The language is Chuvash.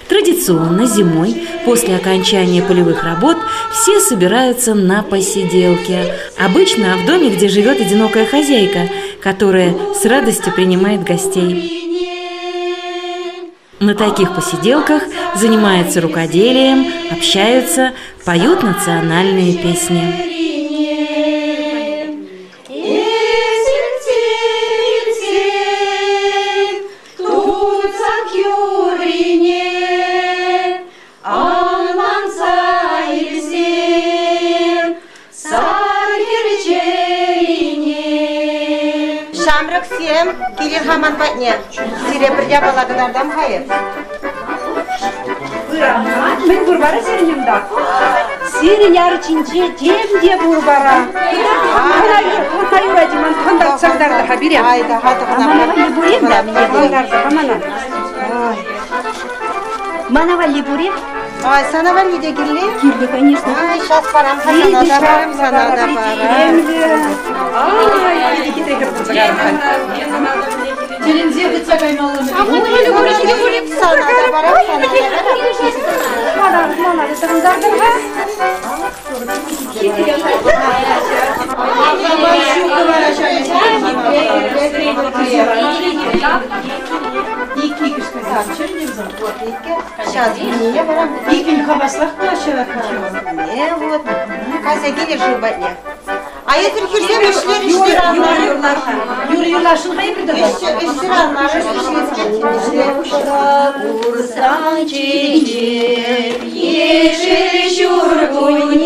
Традиционно зимой, после окончания полевых работ, все собираются на посиделке. Обычно в доме, где живет одинокая хозяйка, которая с радостью принимает гостей. На таких посиделках занимаются рукоделием, общаются, поют национальные песни. Ҫамрӑксем, килӗр-ха ман патне. Сире пӗр япала кӑтартам-ха эп. Мӗн пур вара сирӗн унта? Сирӗн арчинче тем те пур вара. Кӑна юрать, ман кӑнтартса кӑтартӑр-ха пире. Айда, хатӑ хӑна. Мана валли пур-и? Да, мне кӑтартӑр-ха мана. Мана валли пур-и? Ай, сана валли те кирлӗ? Кирлӗ, конечно. Ай, сейчас парам, сана да парам, сана да парам. Ай, питӗ хитре хӗр пулса карӑм. Тӗлӗнсе хытса каймалла. Сана да парам, сана да парам. Мана, мана та тӑхӑнтартӑр-ха. Сейчас мне парам. Икӗн хаваслах калаҫҫӗ. Не, вот. Кайса килӗр шыв патне. А эсир хирсем ӗҫлер, ӗҫлер Юр Юр юрлашӑн-ха эпир тата. Ӗҫсӗр анмарӗ, ӗҫлер. Курсан чечек, ешӗл ҫуркунне.